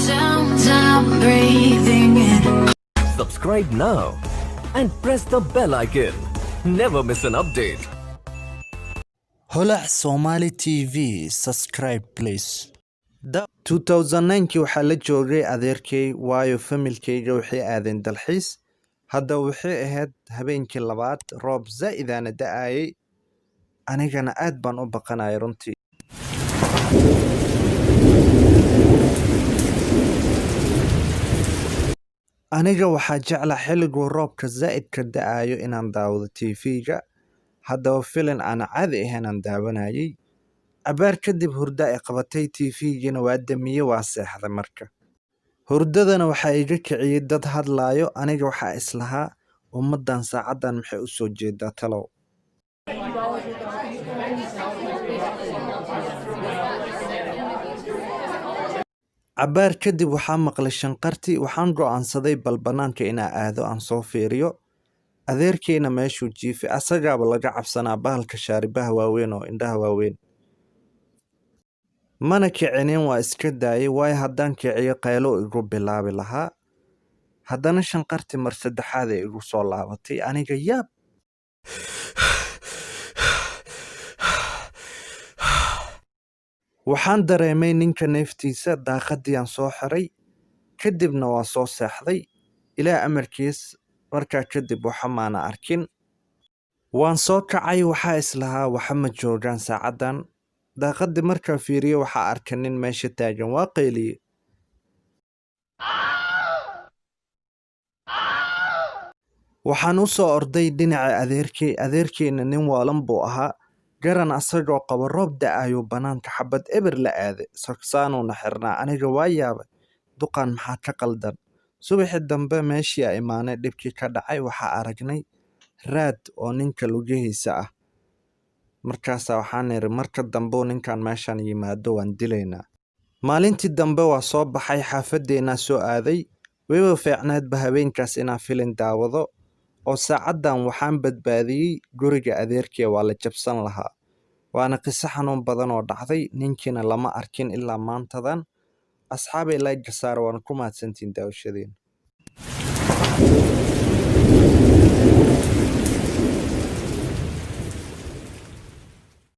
Sounds I'm breathing in. Subscribe now and press the bell icon. Never miss an update. Holac Somali TV, subscribe please. 2009kii waxaa la joogay adeerkay, waayo familkayga waxay aadeen dalxiis. Hadda waxay ahayd habeenkii labaad, roob zaa'idaana da'ayay, anigana aad baan u baqanayay runtii. Aniga waxaa jeclaa xilliguu roobka zaa'idka da'ayo inaan daawado TV-ga. Haddaba filin aan caadi ahayn aan daawanayay. Cabaar kadib hurda ay qabatay, TV-giina waa damiyey, waa seexday marka. Hurdadana waxaa iga kiciyey dad hadlaayo. Aniga waxaa islahaa, ummaddan saacaddan maxay u soo jeedaa talow? Cabaar kadib waxaa maqlay shanqartii. Waxaan go'aansaday bal bannaanka inaa aado, aan soo fiiriyo. Adeerkeyna meeshuu jiifay asagaaba laga cabsanaa, bahalka shaaribaha waaweyn oo indhaha waaweyn. Mana kicinin, waa iska daayay, waayo haddaan kiciyo qaylo igu bilaabi lahaa. Haddana shanqartii mar saddexaad ay igu soo laabatay. Aniga yaab. Waxaan dareemay ninka neeftiisa, daaqadii aan soo xiray, kadibna waa soo seexday. Ilaah amarkiis, markaa kadib waxa maana arkin. Waan soo kacay, waxaa islahaa waxa ma joogaan saacaddan. Daaqadii markaa fiiriye waxaa arkay nin meesha taagan, waa qayliyey. Waxaan u soo orday dhinaca adeerkay. Adeerkayna nin waalan buu ahaa. Garan asagoo qaba, roob da'ayuu bannaanka xabad eber la aaday. Sogsaanuuna xirnaa. Aniga waa yaabay. Duqan maxaa ka qaldan? Subaxii dambe meeshii aa imaanay dhibkii ka dhacay, waxaa aragnay raad oo ninka lugihiisa ah. Markaasaa waxaan iri, marka dambe ninkan meeshan yimaado waan dilaynaa. Maalintii dambe waa soo baxay, xaafadeennaa soo aaday. Wayba fiicneedba habeenkaas inaan filin daawado oo saacaddan waxaan badbaadiyey guriga adeerkay, waa la jabsan lahaa. Waana qiso xanuun badan oo dhacday, ninkiina lama arkin ilaa maantadan. Asxaabay, like saar, waana ku mahadsantihiin daawashadiina.